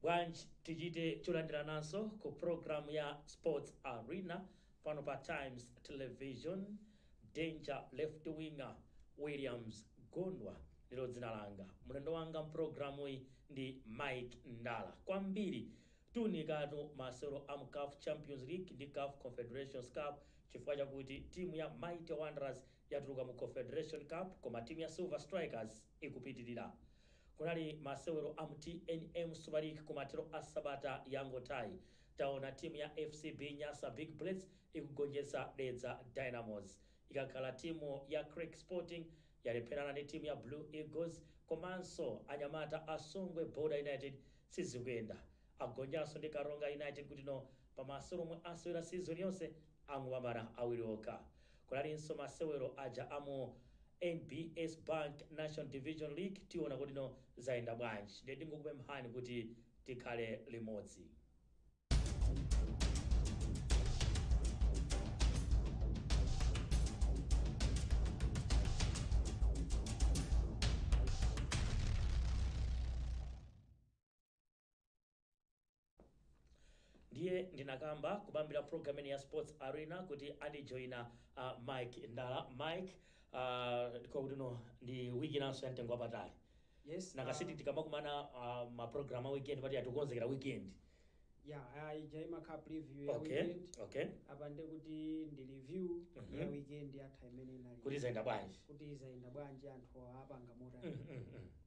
Bwanji tichite cholandirananso ku program ya Sports Arena pano pa Times Television. Danger left winger Williams Gondwa ndilo dzina langa. Mlendo wanga mpulogalamuyi ndi Mike Ndala. Kwambiri tiunikatu masewero a mu CAF Champions League ndi CAF Confederations Cup chifukwa chakuti timu ya Mighty Wanderers yatuluka mu Confederation Cup koma timu ya Silver Strikers ikupitirira. Kunali masewero a mu TNM Super League kumathero a sabata yangothayi. Taona timu ya FCB Nyasa Big Bullets ikugonjetsa Dedza Dynamos. Ikakhala timu ya Creck Sporting yalepherana ndi timu ya Blue Eagles komanso anyamata a Songwe Border United sizikuyenda. Agonjanso ndi Karonga United kuti no pa masewero omwe asewera season yonse angopambana awiri okha. Kunalinso masewero aja a mu NBS Bank National Division League tiona kuti no zayenda bwanji. Ndiye ndingokupemphani kuti tikhale limodzi. Ndiye ndinakamba kubambira program ya Sports Arena kuti andijoyina Mike Ndala. Mike, kuti no ndi wiki inanso ya mtengo wapatali. Yes. Nakasiti tikamakumana ma program a weekend pati atikonzekera weekend. Yeah, ija imakhala preview ya weekend. Apa ndekuti ndi review ya weekend yatha imene inali. Kuti zayenda bwanji. Kuti zayenda bwanji, anthu apanga motani.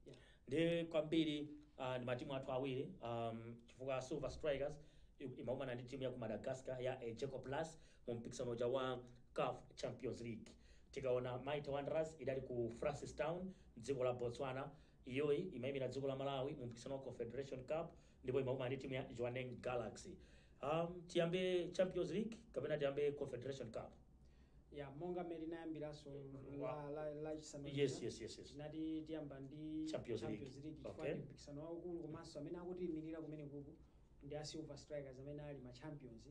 Yeah. Ndi kwambiri ndi matimu athu awiri, chifukwa Silver Strikers imakumana ndi timu ya ku Madagascar ya Elgeco Plus mu mpikisano uja wa CAF Champions League. Tikaona Mighty Wanderers idali ku Francistown mdziko la Botswana, iyoyi imayimira dziko la Malawi mu mpikisano wa Confederation Cup ndipo imakumana ndi timu ya Jwaneng Galaxy. Tiyambe Champions League kapena tiyambe Confederation Cup? Yeah, monga mmene tinayambiranso la chisanu Yes. tinati tiyamba ndi Champions League. Champions League chifukwa ndi mpikisano waukulu, komanso amene akutiyimirira kumene kuku ndi a Silver Strikers amene ali ma champions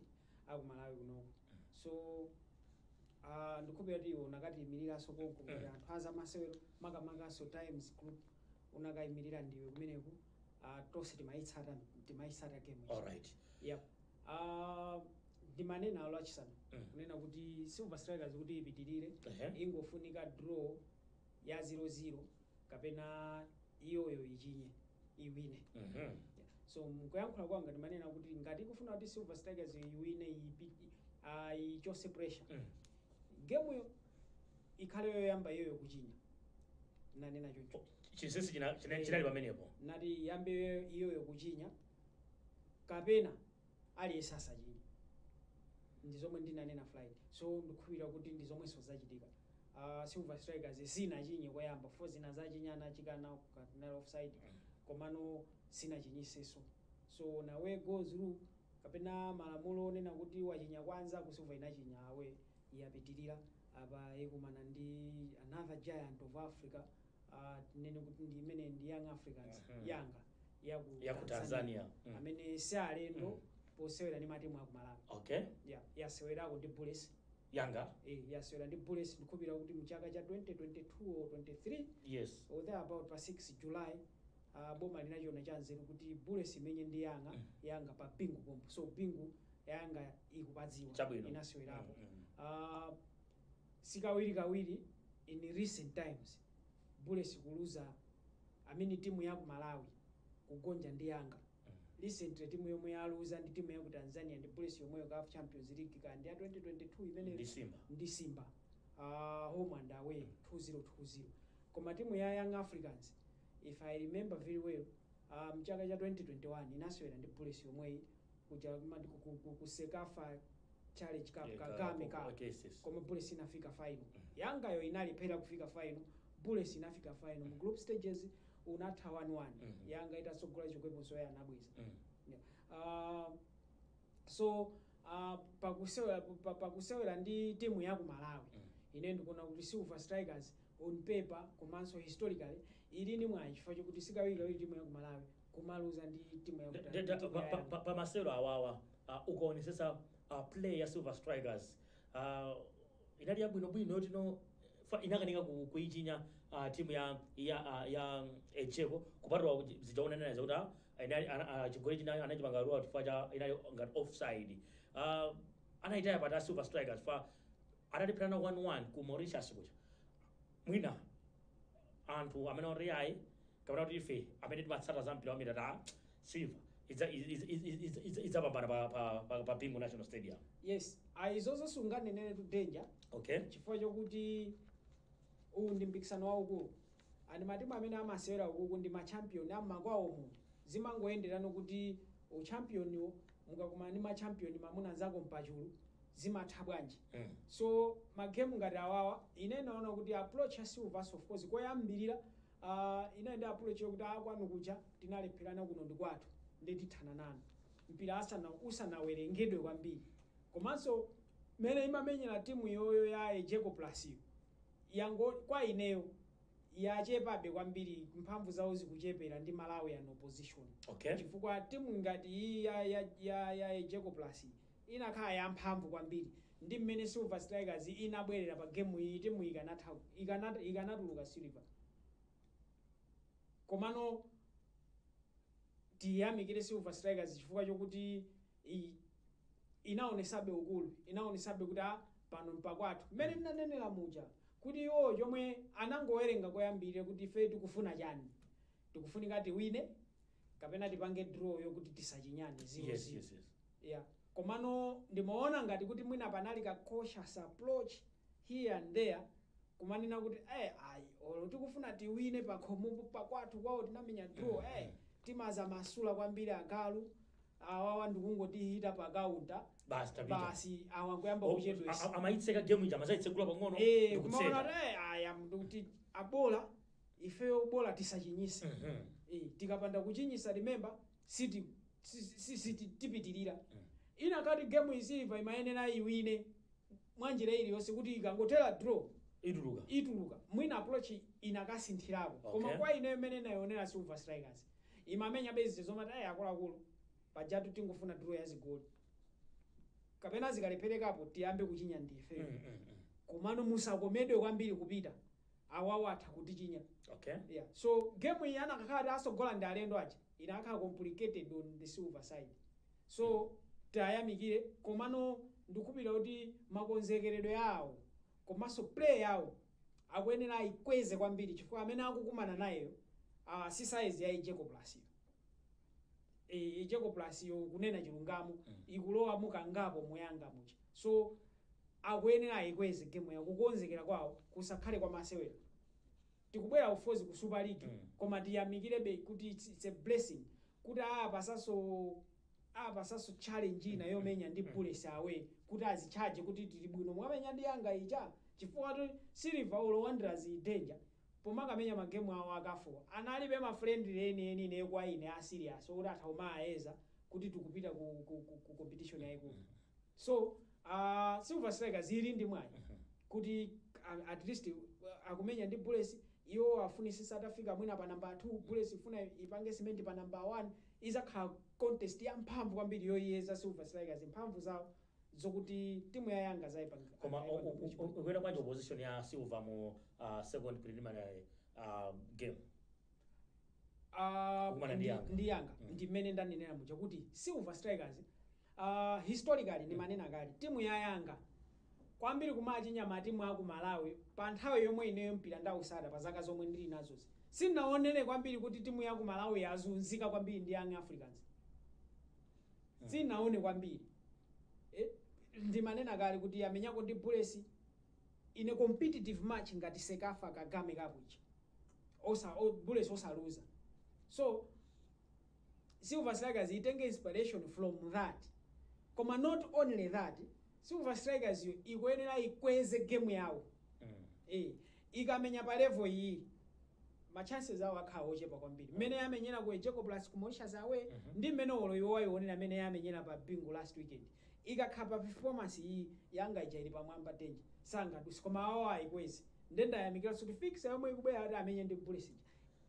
aku Malawi kunoko. So ndikhulupirira kuti iwo unakatiyimiriranso konko ngati anthu azamasewero, makamakaso Times Group unakayimirira ndiwe kumeneku. Tonse timayitsata game ija. All right. Yep. Ndimanena alo achisanu kunena kuti Silver Strikers kuti ipitirire ingofunika draw ya 0-0 kapena iyoyo ichinye iwine. Yeah. So mkuyankhula kwanga ndimanena kuti ngati ikufuna kuti Silver Strikers iwine, ichose pressure, gameyo ikhale yoyamba iyoyo kuchinya. Nanena choncho. Chinsinsi chinali pamenepo. Nati iyambe iyoyo kuchinya kapena aliyense asachinye, ndi zomwe ndinanena Friday. So ndikukhulupirira kuti ndi zomwenso zachitika. Silver Strikers sinachinye koyamba fo zina zachinyana chikana katinali offside, komano sinachinyisenso. So nawe goals rule kapena malamulo onena kuti wachinya kwanza, ku Silver inachinya awe yapitirira. Apa ikumana ndi another giant of Africa, tinene kuti ndi imene ndi Young Africans, Yanga yaku Ya ku Tanzania. Amene si alendo posewera ndi matimu aku Malawi. Yeah, yasewerako ndi Bullets. Yanga. Eh, yasewera ndi Bullets, ndikhulupirira kuti mchaka cha 2022 or 23 or there about pa 6 July. Boma linachiona chanzeru kuti Bullets imenye ndi Yanga, Yanga pa Bingu pompo. So Bingu Yanga ikupadziwa. Inasewerapo. Sikawiri kawiri in recent times Bullets kuluza, amene timu ya ku Malawi kugonja ndi Yanga. Recently timu yomwe yaluza ndi timu ya ku Tanzania ndi Bullets yomweyo, CAF Champions League kandi ya 2022 imene Ndi Simba. Ndi Simba, home and away 2-0 2-0. Koma timu ya Young Africans, if I remember very well, mchaka cha 2021 inasewera ndi Bullets yomweyi kuja ku CECAFA Challenge Cup, Kagame Cup. Okay, yes. Koma Bullets inafika final. Yangayo inalephera kufika final, Bullets inafika final. Mu group stages unatha 1-1, Yanga itatsogola chikweponso anabweza. Yeah. So pakusewera ndi timu ya ku Malawi, ine ndikuona kuti Silver Strikers on paper komanso historically ili ndi mwayi chifukwa chokuti sikawirikawiri timu ya ku Malawi kumaluza ndi timu ya ku timu ya Yanga. Pamasewero awawa, ukaonesesa play ya Silver Strikers inali yabwinobwino yoti no inakanika kuichinya timu ya Elgeco, kupatula zijaonanena zakuti Chigoli china anachipanga rule out chifukwa cha inali ngati offside. Anayitaya pata Silver Strikers fa atalepherana 1-1 ku Mauritius kuja. Mwina anthu amene oti ayi, kapena kuti ife amene timatsata za mpira wamita, ta Silver idzapambana pa Bingu National Stadium. Yes, izozo sunganenere tu, Danger, chifukwa chokuti uwu ndi mpikisano waukulu and matimu amene amasewera ukuku ndi machampion ammakwawo. Zimangoyenderano kuti uchampioniwo mukakumana ndi machampion, mamuna anzako mpachulu, zimatha bwanji? So magemu ngati awawa, ine naona kuti approach ya Silvers, of course, koyambirira ine ndi approach yokuti akwanu kuja tinalepherana, kuno ndi kwathu, ndi tithana nanu mpira asana usanawerengedwe kwambiri. Komanso mmene imamenyera timu yoyo ya Elgeco Plus iyo yango, kwa ineyo yachepabe kwambiri, mphamvu zawo zikuchepera ndi Malawi an opposition, chifukwa timu ngati iyi ya Elgeco Plus inakhala yamphamvu kwambiri, ndi mmene Silver Strikers inabwerera pa gemu iyi, timu ikanatuluka Silver. Komano tiyamikire Silver Strikers chifukwa chokuti inaonesabe ukulu, inaonesabe kuti a pano mpakwathu. Mmene ndinanenera muja kuti iwo chomwe anangowerenga koyambirira kuti ife tikufuna chani, tikufunika tiwine kapena tipange draw yokuti tisachinyane 0-0. Yeah, komano ndimaona ngati kuti mwina panali ka cautious approach here and there, kumanena kuti ayi, olo tikufuna tiwine pakhomopo, pakwathu kwawo tinamenya draw, timaza masula kwambiri agalu awawa, ndikungotihita pa counter. Basi, tapita. Basi, awa nkuyamba Oh, kuchedwesa. Amayitseka game ija, amazayitsegula pang'ono kumaona ndikutseka. kuti aya, ndikuti abola ifeyo, bola tisachinyise. Tikapanda kuchinyisa, remember, siti siti tipitirira. Inakati game iSilver imayenera iwine mwanjira iliyonse, kuti ikangotera draw ituluka. Ituluka. Mwina approach inakasinthirapo. Koma kwa ineyo imene inayionera, Silver Strikers imamenya bezi zomati ayi, akuluakulu, pajatu tingofuna draw ya zigoli, kapena zikalepherekapo tiyambe kuchinya ndife. Komano musakomedwe kwambiri kupita, awawo atha kutichinya. Yeah, so game iyi anakakhala asogola ndi alendo aja, inakhala complicated on the Silver side. So tayamikire, komano ndikupira kuti makonzekeredwe awo komanso play yawo akuyenera ayikweze kwambiri, chifukwa amene akukumana nayeyo si size ya Elgeco Plus yo. Elgeco Plus yo, kunena chilungamo, ikulowa mukangapo muyanga mucha. So akuyenera ayikweze game yawo, kukonzekera kwawo kusakhale kwa masewera. Tikubwera ufozi ku Super League, koma tiyamikirebe kuti it's a blessing kuti apasaso challenge ina yomenya ndi Bullets away, kuti azichaje kuti tili bwino mwamenya ndi Yanga ija, chifukwa tu Silver olo Wanderers, Danger, pomakamenya magemu awo akafo analibe ma friendly eni eni kwa ine a serious okuti atha kumayeza kuti tikupita ku competition yayikulu. So Silver Strikers ili ndi mwayi kuti at least akumenya ndi Bullets. Iwo afunisisa atafika mwina pa namba 2, Bullets ifuna ipange cement pa namba 1. Izakhala contest ya mphamvu kwambiri yoyeza Silver Strikers mphamvu zawo zokuti timu ya Yanga zayipanga. Koma ukuyenda bwanji opposition ya Silver mu second preliminary game? Kukumana ndi Yanga. Ndi Yanga. Ndi mmene ndanenera muja kuti Silver Strikers, historically, ndimanena kale, timu ya Yanga kwambiri kumachinya matimu aku Malawi. Pa nthawi yomwe ineyo mpira ndausata, pa zaka zomwe ndili nazozi, sindinaonere kwambiri kuti timu ya ku Malawi yazunzika kwambiri ndi Young Africans. Sindinaone kwambiri. Ndimanena kale kuti yamenyako ndi Bullets in a competitive match ngati CECAFA Kagame Cup ichi, osa Bullets osaluza. So Silver Strikers itenge inspiration from that. Koma not only that, Silver Strikers yo ikuyenera ikweze game yawo. Ikamenya pa level iyi, ma chances awo akhala ochepa kwambiri. Mmene yamenyera ku Elgeco Plus ku Mauritius away, ndi mmene olo iwo wayionera mmene yamenyera pa Bingu last weekend, ikakhala pa performance iyi, Yanga ija ili pamwamba, Danger, sangadusi. Koma awo ayikweze. Ndendayamikiranso kuti fixture yomwe ikubwera ati amenye ndi Bullets ija,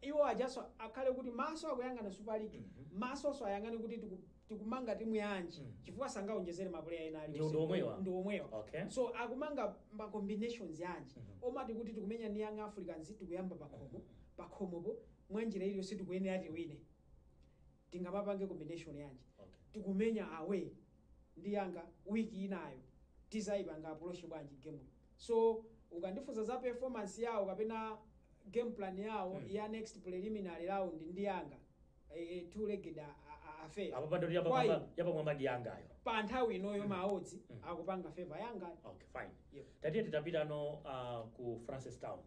iwo ajaso akhale kuti maso akuyang'ana Super League, masonso ayang'ane kuti tikumanga timu yanji, chifukwa sangaonjezere mapuleya ena aliwonse. Ndi omwewa? Ndi omwewa. Okay. So akumanga ma combinations yanji omati kuti tikumenya ndi Young Africans, tikuyamba pakhomo, pakhomopo mwanjira iliyonse tikuyenera tiwine. Tingamapange combination yanji? Okay. Tikumenya away ndi Yanga wiki inayo, tizayipanga approach bwanji game? So ukandifunsa za performance yawo kapena game plan yawo ya next preliminary round ndi Yanga, two legged affair, Apo pandoti Why? yapamwamba ndi Yangayo. Pa nthawi inoyo ma odds akupanga favor Yangayo. Okay, fine. Yep. Tatiye titapitano ku Francistown.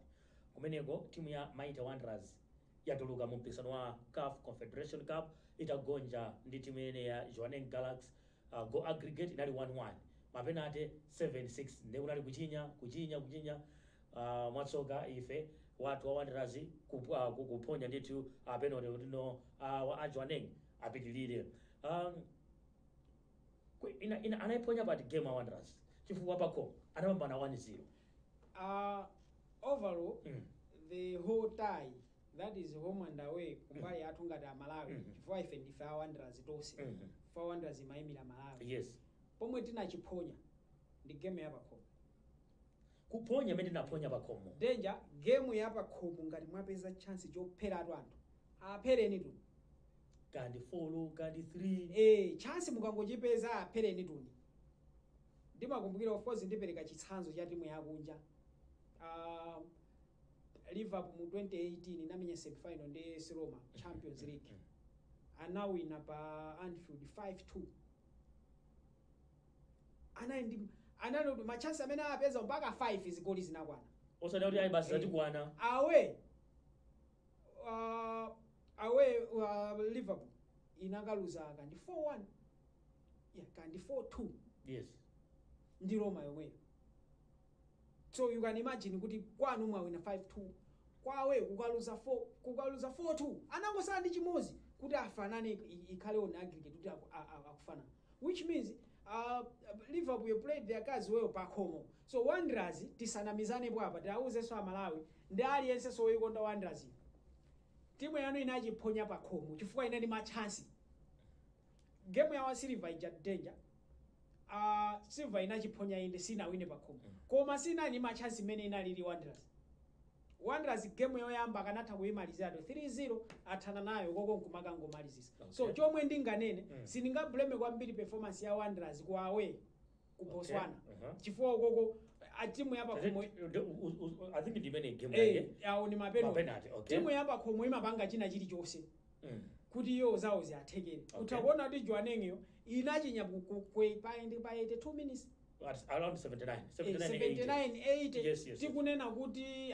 Kumeneko timu ya Mighty Wanderers yatuluka mu mpikisano wa CAF Confederation Cup itagonja ndi timu imene ya Jwaneng Galaxy. Goal aggregate inali 1-1, mapenate 7-6, ndi kunali kuchinya, kuchinya, kuchinya. Mwatsoka ife wathu wa Wanderers kuphonya ndithu penalty kuti no wa a Jwaneng apitilire. Ina anaiponya pati game a Wanderers? Chifukwa pakho anapambana 1-0. Overall, the whole tie, that is home and away, kumbali yathu ngati Amalawi, chifukwa ife ndife a Wanderers tonse, chifukwa Wanderers imayimira Malawi, pomwe tinachiphonya ndi game yapakhomo. Kuphonya imene tinaphonya pakhomo. Danger, game yapakhomo, ngati mwapeza chance chopheratu anthu, aphereni tu. Kandi 4, kandi 3. Chance mukangochipeza, aphereni tuni. Ndimakumbukira, of course ndipereka chitsanzo cha timu yakunja, Liverpool mu 2018 inamenya semifinal ndi AS Roma, Champions League. Anawina pa Anfield 5-2. Anali ndi, anali kuti ma chance amene apeza mpaka 5, zigoli zinakwana. Osati kuti ayi, basi, zatikwana. Away, Liverpool inakaluza kandi 4-1, yeah, kandi 4-2 ndi Roma yomweyo. So you can imagine kuti kwanu mwawina 5-2, kwawe kukaluza 4, kukaluza 4-2. Anangosala ndi chimodzi kuti afanane, ikhale on aggregate kuti akufanana, which means Liverpool played their cards well pakhomo. So Wanderers, tisanamizanepo apa, tiawuzenso Amalawi ndi aliyense soyikonda Wanderers, timu yanu inachiphonya pakhomo chifukwa inali ma chance. Game ya wa Silver ija, danger, Silver inachiphonya inde, sinawine pakhomo, koma sinali ma chance imene inalili Wanderers. Wanderers game yoyamba akanatha kuyimaliziratu 3-0, athana nayo koko nkumakangomalizisa. So chomwe ndinganene, sindingablame kwambiri performance ya Wanderers ku away ku Botswana, chifukwa ukoko timu yapakhomo I think ndimene game yake awo ni mapenalty. Mapenalty, okay. Timu yapakhomo imapanga china chilichonse kuti iyo zawo ziathekere. Utakuona kuti Jwaneng'yo inachinya pa 82 minutes. At around 79, 79, 80. 79, 80. Yes. Tikunena kuti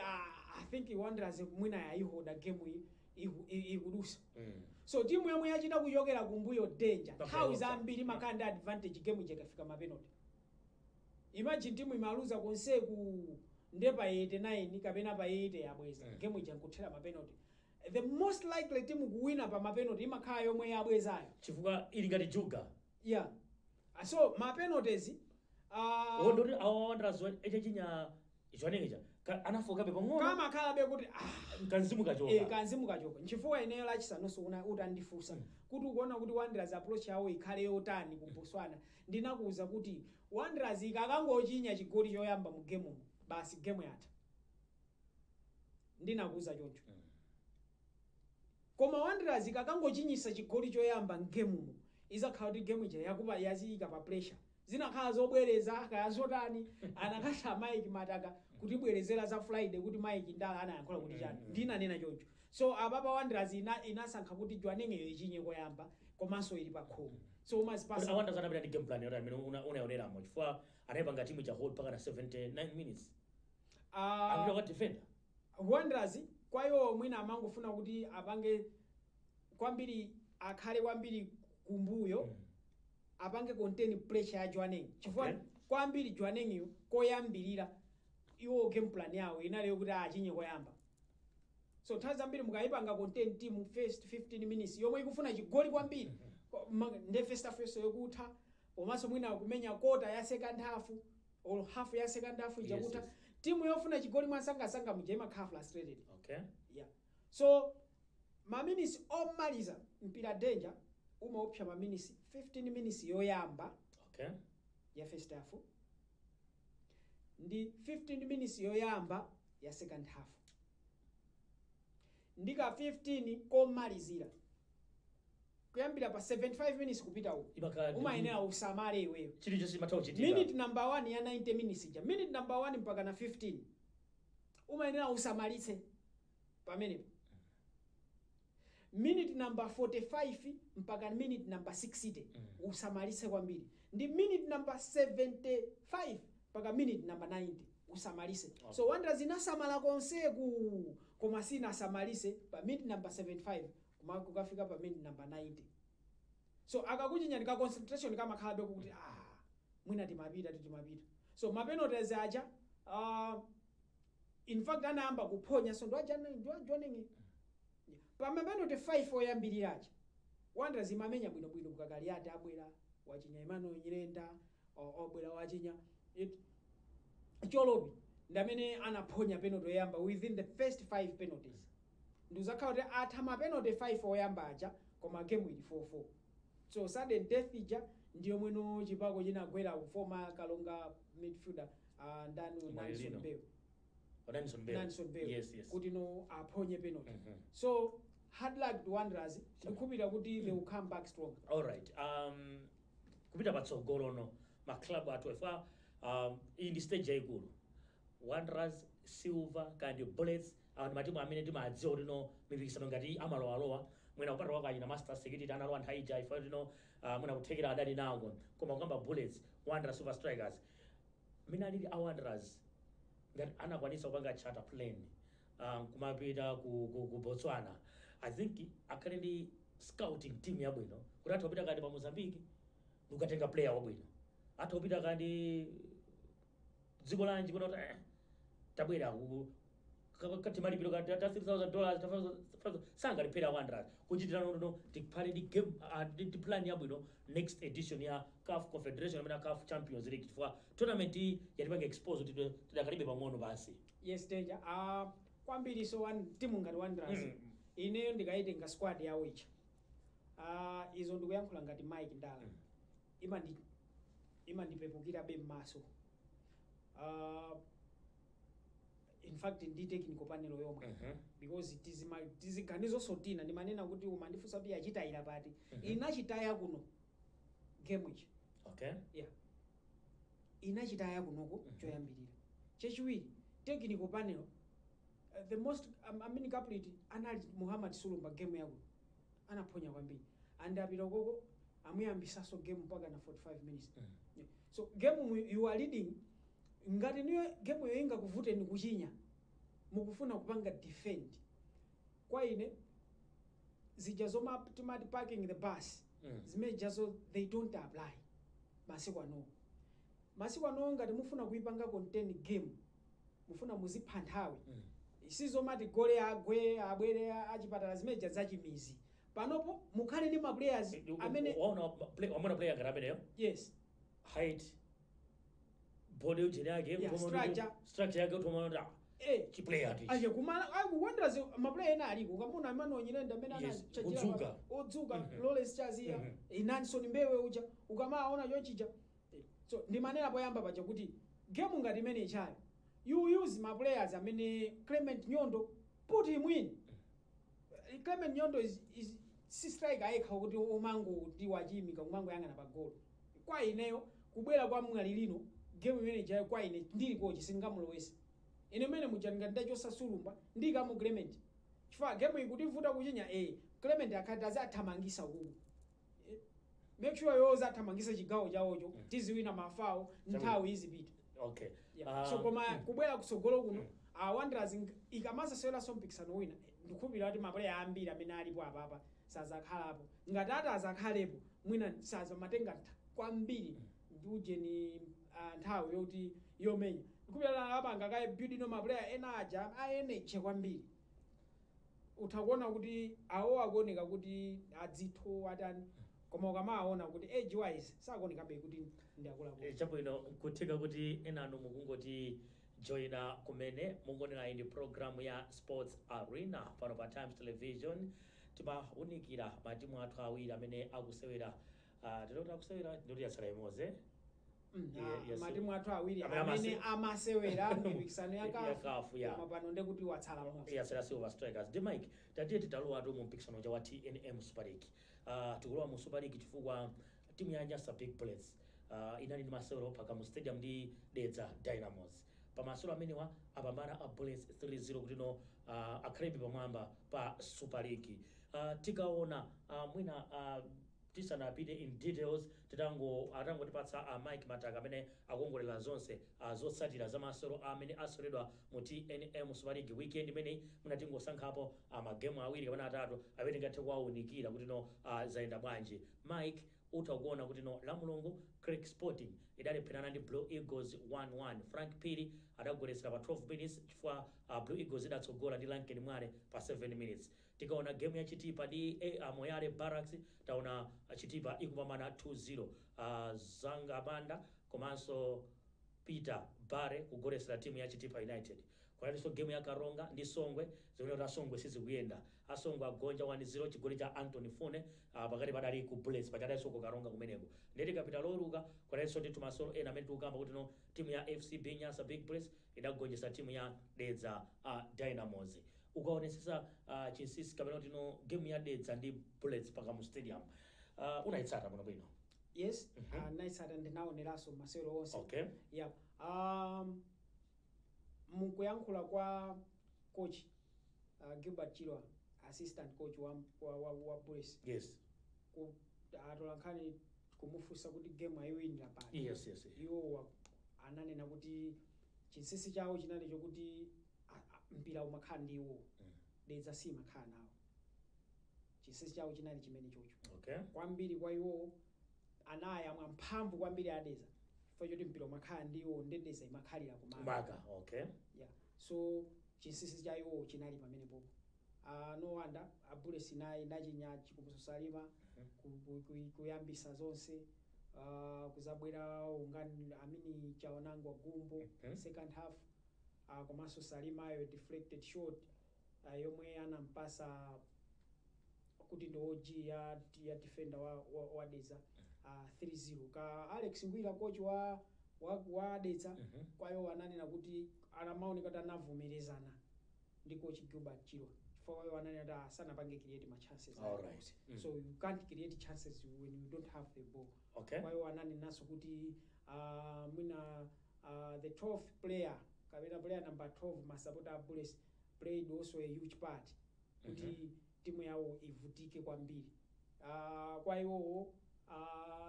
I think Wanderers mwina yayihoda game iyi, ikudusa. So timu yomwe yachita kuchokera kumbuyo, danger, nthawi zambiri imakhala ndi advantage game ija ikafika mapenalty. Imagine timu imaluza konseku, nde pa 89 kapena pa 80 yabweza, game ija nkuthera mapenalty. The most likely team kuwina pa mapenalty imakhala yomwe yabwezayo. Chifukwa ili ngati juga. Yeah, so mapenalties Ndoti awa Wanderers echachinya Jwaneng cha anafokabe pang'ono. Kamakhalabe kuti ah, kanzimu kachoka. Kanzimu kachoka. Nchifukwa ineyo Lachisanonso utandifunsa kuti ukuona kuti Wanderers approach yawo ikhale yotani ku Botswana, ndinakuwuza kuti Wanderers ikakangochinya chigoli choyamba mu game, basi, game yatha. Ndinakuwuza choncho. Koma Wanderers ikakangochinyisa chigoli choyamba mgemumo, izakhala kuti game ija yakupa yaziyika pa pressure. Zinakhala zobwereza kaya zotani, anakatha Mike Mataka kutibwerezera za Friday kuti Mike Ndala anayankhula kuti chani. Ndinanena choncho. So apapa Wanderers inasankha kuti Jwaneng'eyo ichinye koyamba, komanso ili pa khomo, so umazipasa. Kuti Wanderers anapita ndi game plan yoti amene unayoneramo, chifukwa anayipanga timu cha hold mpaka na 79 minutes, akupita kwa defender. Wanderers kwa iwo mwina amangofuna kuti apange kwambiri, akhale kwambiri kumbuyo, apange contain pressure ya Jwaneng, chifukwa kwambiri Jwaneng koyambirira iwo game plan yawo inali kuti achinye koyamba. So nthawi zambiri mukayipanga contain team first 15 minutes yomwe ikufuna chigoli kwambiri, nde first half yonse yokutha, komanso mwina kumenya kota ya second half or half ya second half ija kutha, timu yofuna chigoli mwasangasanga muja imakhala frustrated. Yeah, so maminisi omaliza mpira, danger, umaopsa maminisi 15 minutes yoyamba ya first half ndi 15 minutes yoyamba ya second half, ndika 15 komalizira. Kuyambira pa 75 minutes kupita uku, Imakhala umayenera usamale iweyo. Chilichonse chimatha kuchitika. Minute number 1 ya 90 minutes ija, minute number 1 mpaka na 15, umayenera usamalitse pamenepo. Minute number 45 mpaka minute number 60, usamalitse kwambiri. Ndi minute number 75 mpaka minute number 90, usamalise. So Wanderers inasamala konseku, koma sinasamalise pa minute number 75 kuma kukafika pa minute number 90. So akakuchinya, ndika concentration kamakhalabe kuti, ah, mwina timapita timapita. So mapenalties aja, in fact anayamba kuphonya, so ndo ajonenge pa mapenalty 5 oyambirira aja. Wanderers imamenya bwinobwino. Kukakaliati abwera, wachinya Emmanuel Nyirenda, obwera, wachinya. Cholopi ndamene anaphonya penalty oyamba within the first 5 penalties. Ndikuzakhala kuti atha ma penalty 5 oyamba aja, koma game ili 4-4. So sudden death ija ndiyo mweno chipako chinagwera former Kalonga midfielder, ndani? Nanson Mwalilino. Mbewe. Nanson Mbewe. Nanson Mbewe. Yes. Kuti no, aphonye penalty. So hard luck to Wanderers. Ndikukhulupirira kuti they will come back strong. Alright, kupita patsogolo no, maklabu athu efa, iyi ndi stage yayikulu. Wanderers, Silver kandi Bullets, awa ndi matimu amene timadziwa kuti no, mipikisano ngati amalowalowa, mwina kupatula kachina Masters Security analowa nthawi ija ifa kuti no, mwina kuthekera adali nako. Koma kukamba Bullets, Wanderers, Super Strikers, mmene alili a Wanderers, ngati anakwanisa kupanga charter plane kumapita ku Botswana, I think akhale ndi scouting team yabwino kuti atha kupita kati pa Mozambique ndikukatenga player wabwino, atha kupita kandi dziko lanji kuna kuti tabwera ku kati malipiro ka ta $3000, ta 5,000 sangaliphera Wanderers kuchitira nono. Tikhale ndi game, ndi plan yabwino next edition ya CAF Confederation amene CAF Champions League, chifukwa tournament iyi yatipanga expose kuti tidakalibe pang'ono basi. Yes, danger kwambiri. So one timu ngati Wanderers, ineyo ndikayitenga squad yawo ija, izo ndikuyankhula ngati Mike Ndala, imandipepukirabe m'maso. In fact ndi technical panel yomwe, because tiziganizonso tina ndimanena kuti umandifunsa kuti yachitayira pati. Inachitaya kuno game ija. Yeah, inachitaya kunoko. Choyambirira. Chachiwiri, technical panel, the most I mean, culprit anali Muhammad Sulumba. Game yakuno anaphonya kwambiri and apita koko amuyambisaso game mpaka na 45 minutes. Yeah. So game you are leading, ngati niyo game yo ingakuvuteni kuchinya, mukufuna kupanga defend. Kwa ine zija zoma timati parking the bus, zimene jazo they don't apply masiku ano. Masiku ano ngati mufuna kuipanga contain game, mufuna muzipha nthawi, sizomati gole agwe, abwere achipatala, zimene zachimizi. Panopo mukhale ndi ma players amene Waona wamona player ngati ameneyo? Yes. Height, body ujeni yake, structure. Structure yake, utomaona chiplayer tichi. Aje kumala aku Wanderers ma player ena aliko, ukamona Emmanuel Nyirenda amene anachajira Udzuka. Odzuka, Lawrence Chaziya, Nanson Mbewe uja, ukamaona chonchija. So ndimanena poyamba paja kuti game ngati imene ichayo, you use ma players amene Clement Nyondo, put him in. Clement Nyondo is si striker ayekha kuti umango ndi wachimika kumangoyang'ana pa golo. Kwa ineyo, kubwera kwa Mwalilino game imene ijayo, kwa ine ndili coach, singamulowese. Ine mene muja ngati ndachosa Sulumba, ndikamu Clement, chifukwa game ikutivuta kuchinya. Clement akhati azathamangisa uku. Make sure yo zathamangisa chigawo chawocho, tiziwina mafawo, nthawi izipita. Yeah. So koma kubwera kusogolo kuno, Wanderers ikamazaseweranso mpikisano wina, ndikukhulupirira kuti mapuleya ambiri amene alipo apapa sazakhalapo. Ngati ati azakhalepo, mwina sazamatenga kwambiri ndi ujeni, nthawi yoti yomenya. Ndikukhulupirira apanga kaye build no mapuleya ena aja a energy kwambiri. Utha kuona kuti awo akuoneka kuti adzitho atani, koma ukamaona kuti age wise sakuonekabe kuti ndi akuluakulu. Chabwino, nkutheka kuti enanu mukungoti joina kumene, mungonera iyi ndi program ya Sports Arena pano pa Times Television. Timawunikira matimu athu awiri amene akusewera, tinoti akusewera, ndoti yatsala imodzi. Yes. Matimu athu awiri Amene amene amasewera mipikisano ya ya CAF, CAF, yeah. koma pano ndekuti watsala mmodzi. Yatsala Silver Strikers. Ndi Mike, tatiye titalowatu mu mpikisano uja wa TNM Super League. Tikulowa mu Super League chifukwa timu ya Nyasa Big Bullets inali ndi masewero pa Kamuzu Stadium ndi Dedza Dynamos. Pamasewero amenewa apambana a Bullets 3-0 kuti no akhalebe pamwamba pa Super League. Tikaona mwina tisanapite in details, titango atangotipatsa Mike Mataka amene akongolera zonse zotsatira za masewero amene aseweredwa mu TNM Super League weekend imeneyi, mwina tingosankhapo magemu awiri kapena atatu amene tingathe kuwawunikira kuti no zayenda bwanji. Mike, utha kuona kuti no la Mulungu Creck Sporting idalepherana ndi Blue Eagles 1-1. Frank Pili adagoletsera pa 12 minutes chifukwa Blue Eagles idatsogola ndi Lanken Mwale pa 7 minutes. Tikaona game ya Chitipa ndi Moyale Barracks, taona Chitipa ikupambana 2-0, Zangabanda komanso Peter Bare kugoletsera timu ya Chitipa United. Kunalinso game ya Karonga ndi Songwe, zimene kuti Asongwe sizikuyenda, Asongwe agonja 1-0, chigoli cha Anthony Fune. Pakati padali ku Bullets, pachadalinso ku Karonga kumeneko. Ndeti kapita Loruka kunalinso ndithu masewero ena amene tikukamba kuti no timu ya FCB Nyasa Big Bullets idagonjetsa timu ya Dedza Dynamos. Ukaonesesa chinsinsi kapena kuti no game ya Dedza ndi Bullets pa Kamuzu Stadium, unayitsata bwinobwino? Yes. Naitsata, ndinaoneranso masewero onse. Yeah. Mukuyankhula kwa coach Gilbert Chilwa, assistant coach wa Bullets, atolankhani kumufunsa kuti game ayiwinira pati, iwo ananena kuti chinsinsi chawo chinali chokuti mpira umakhala ndi iwo, Dedza simakhala nawo. Chinsinsi chawo chinali chimene chocho. Kwambiri kwa iwo anayamwa mphamvu kwambiri a Dedza chifukwa choti mpira umakhala ndi iwo, nde Dedza imakhalira kumaka. Kumaka, okay. Yeah, so chinsinsi cha iwo chinali pamenepopo. No wonder a Bullets inayi inachinya Chikumbutso Salima kuyambisa zonse, kuzabwera ungani amini Chaonangwa Gumbo second half, komanso Salimayo deflected shot yomwe anampasa kuti ndi OG ya defender wa Dedza, 3-0 ka Alex Ngwira, coach wa Dedza. Kwayo ananena kuti anamaoneka kuti anavomerezana ndi coach Gilbert Chilwa chifukwa kwayo ananena kuti sanapange create ma chances aliwonse. So you can't create chances when you don't have the ball. Kwayo ananenanso kuti mwina the 12th player kapena player number 12, masapota a Bullets, played also a huge part kuti timu yawo ivutike kwambiri. Kwa iwowo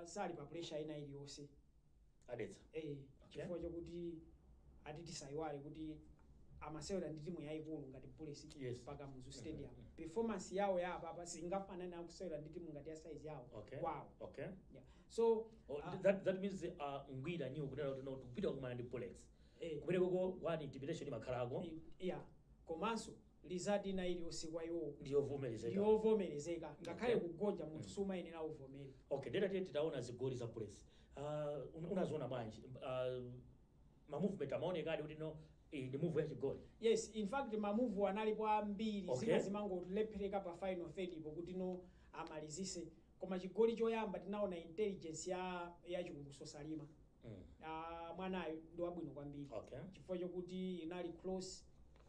sali pa pressure ina iliyonse. A Dedza. Eh, chifukwa chokuti ati tisayiwale kuti amasewera ndi timu yayikulu ngati Bullets pa Kamuzu Stadium. Performance yawo ya apapa singafanane akusewera ndi timu ngati ya size yawo kwawo. Yeah. So Oh, that means Ngwira new kunena kuti no tikupita kumana ndi Bullets, kumeneko one intimidation imakhalako. Yeah, komanso result ina iliyonse kwa iwo ndiyovomerezeka. Ndiyovomerezeka, ngakhale kugonja munthu sumayenera uvomere. Okay, ndeta tiye titaona zigoli za Bullets, unaziona bwanji? Ma movement amaonekadi kuti no iyi ndi move ya chigoli? Yes, in fact ma move analipo ambiri. Zina zimangolephereka pa final third ipo kuti no amalizise, koma chigoli choyamba tinaona intelligence ya Chikumbutso Salima. Mwanayo ndi wabwino kwambiri chifukwa chokuti inali close,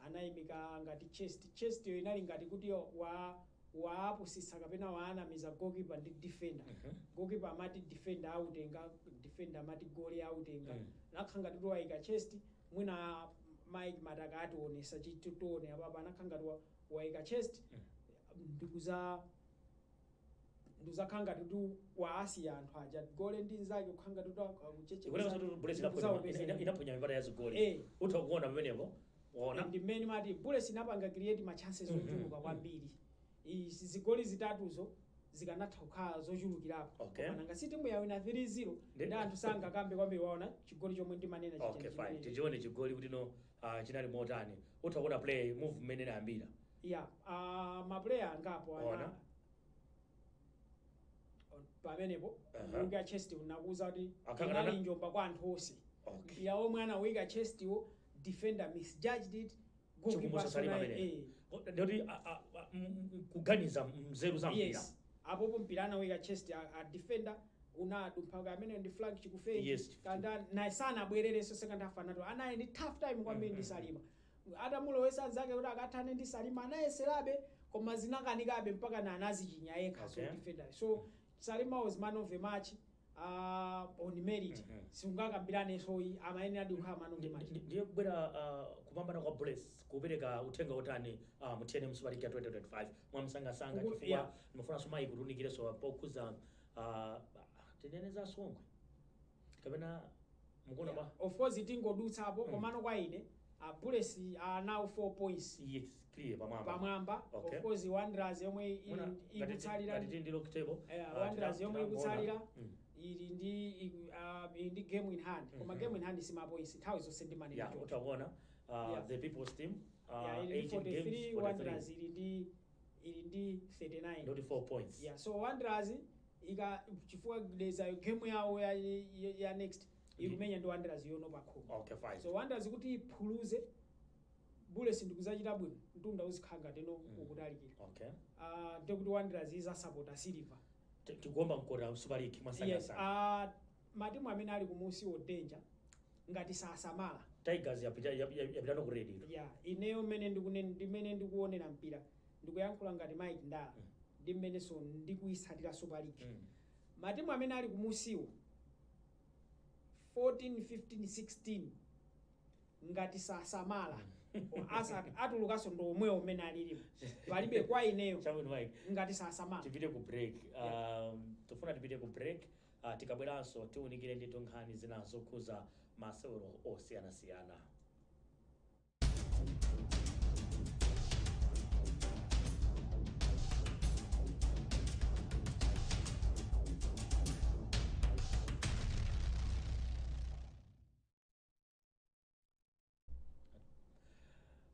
anayimika ngati chest, chest yo inali ngati kuti wa waapusitsa kapena waanamiza goalkeeper ndi defender. Goalkeeper amati defender autenga, defender amati goli autenga. Nakha ngati kuti wayika chest, mwina Mike Mataka ationesa chitione apapa, anakha ngati wayika chest ndikuzakhala ngati kuti waasiya anthu aja gole ndi nzake kukhala ngati kuti Ikuoneka kuti Bullets inaponya mipata ya zigoli. Utha kuona pamenepo, waona. Ndi mmene mati Bullets inapanga create ma chances ochuluka kwambiri. Izi zigoli zitatuzo zikanatha kukhala zochulukirapo. Koma nanga si timu yawina 3-0, ndi anthu sangakambe kwambiri. Waona chigoli chomwe ndimanena chicha Okay, fine. chimenechi. Tichione chigoli kuti no chinali motani. Utha kuona play move mmene inayambira. Yeah, ma player angapo ana Ona. Pamenepo wika chest, unakuza kuti Akhala inali njomba kwa anthu onse. Mpira omwe anawika chest wo, defender misjudged it, goalkeeper Chikumbutso Salima naye, amene. Ndoti kuganiza mzeru za mpira. Yes, apopo mpira anawika chest a defender. Unadumpha amene ndi Frank Chikufenji. Yes. Kanda naye sanabwererenso second half, anato anali ndi tough time kwambiri ndi Salima. Atamulowesa anzake kuti akathane ndi Salima, anayeserabe koma zinakanikabe mpaka na anazichinya yekha. So defender, so Salima was man of the match on merit. Sungakambiraneso, amayenera adi kukhala man of the match. Ndiye kubwera kupambana kwa Bullets kupereka uthenga utani mu TNM Super League ya 2025 mwamsangasanga? Chifukwa ndimafunanso mayi kutunikireso pokhuza tinene za Songwe kapena mukuona Yeah. pa Of course tingodutsapo, komano kwa ine Bullets are now 4 points Yes, clear pamwamba. pamwamba. Of course Wanderers yomwe ikutsalira ngati ndi log table. Wanderers yomwe tinangoona. ikutsalira ili ndi game in hand, koma game in hand sima points nthawi zonse ndi manena Yeah, choncho. utakuona the People's Team Yeah, ili ndi 18 games, 43, 43. Wanderers ili ndi 39. Ndoti 4 points. Yeah, so Wanderers ika chifukwa leza game yawo ya next ikumenya ndi Wanderers yono pa khoma. Okay, fine. So Wanderers kuti iphuluze Bullets ndikuzachita bwino, mtunda uzikhala ngati no ukutalikira. Ndikuti Wanderers izasapota Silver. Tikuomba mkota Super League Yes. mwasangasanga. Matimu amene ali kumusi wo danger ngati sasamala. Tigers yapita yapita no ku red ilo. Yeah, ineyo mmene ndimene ndikuonera mpira, ndikuyankhula ngati Mike Ndala, ndi mmenenso ndikuyitsatira Super League, matimu amene ali kumusiwo 14, 15, 16 ngati sasamala atulukanso ndi omwewo mmene alilipo, palibe kwa ineyo. Chabwino, Mike. Ngati sasamala. Tipite ku break. Tufuna tipite ku break. Tikabweranso tiwunikire ndithu nkhani zina zokhuza masewero osiyanasiyana.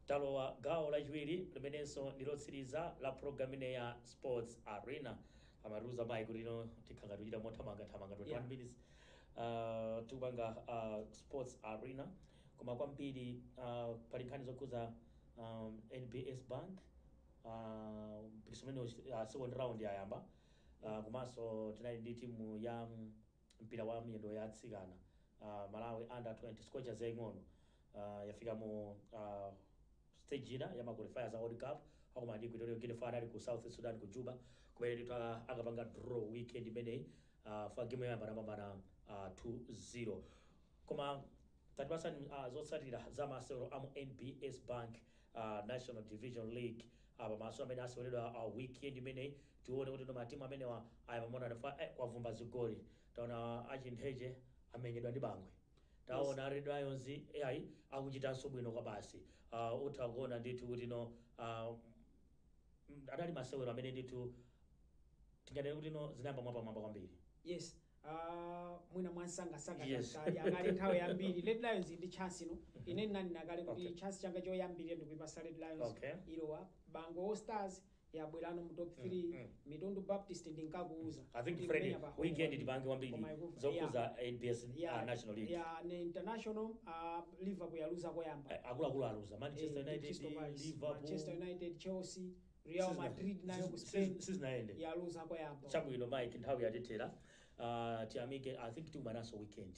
Talowa gawo lachiwiri limenenso ndi lotsiriza la program ine ya Sports Arena. Amatiuza mayi kuti ino tikhala tikuchita mothamangathamanga, 21 minutes tikupanga Sports Arena, koma kwambiri pali nkhani zokhuza NBS Bank mpikisano umene second round yayamba, komanso tinali ndi timu ya mpira wa miyendo ya atsikana, Malawi Under 20 Scorchers yaying'ono, yafika mu stage ina ya ma qualifiers a World Cup, akumana ndi Equatorial Guinea final ku South Sudan, ku Juba, kumene ndithu akapanga draw weekend imeneyi. Fa game yoyamba anapambana 2-0. Koma tatipasani zotsatira za masewero amu NBS Bank National Division League pamaso amene aseweredwa weekend imeneyi, tione kuti ndo matimu amenewa ayapambana fa kwavumba zigoli. Taona achintheche amenyedwa ndi Bangwe, taona Red Lions ayi akuchitanso bwino kwa basi. Utha kuona ndithu kuti no adali masewero amene ndithu tinganene kuti no zinayamba mwapamwamba kwambiri. Yes, mwina mwansangasanga akali nthawi yambiri, Red Lions ndi chance ino. Ine ndinani nakale kuti chance changa choyambirira ndikuipasa Red Lions. Ilowa Bango All Stars yabwerano mu top 3. Mitundu Baptist ndinkakuuza I think kuti Fred kumenya pa home weekend kwambiri. tipange kwambiri Koma zokhuza NBS National League. Yeah, ne international Liverpool yaluza koyamba. Akuluakulu aluza, Manchester United, Crystal Palace, Liverpool, Manchester United, Chelsea, Real Madrid nayo ku Spain sizinaende. yaluza koyamba. Chabwino Mike, nthawi yatithera. Tiyamike. I think tikumananso weekend.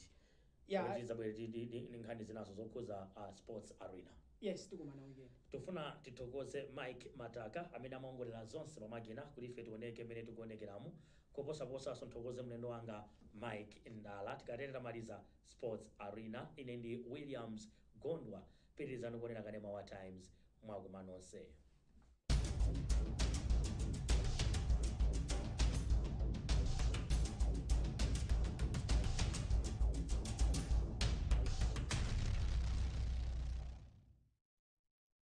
Tizabwere ndi nkhani zinazo zokhuza Sports Arena. Yes, tikumana weekend. Tofuna tithokoze Mike Mataka amene amaongolera zonse pamakina kuti ife tioneke mmene tikuonekeramu. Koposaposanso nthokoze mlendo wanga Mike Ndala. Tikatere tamaliza Sports Arena. Ine ndi Williams Gondwa. Pitirizani kuonera kanema wa Times. Mwakuma nonse.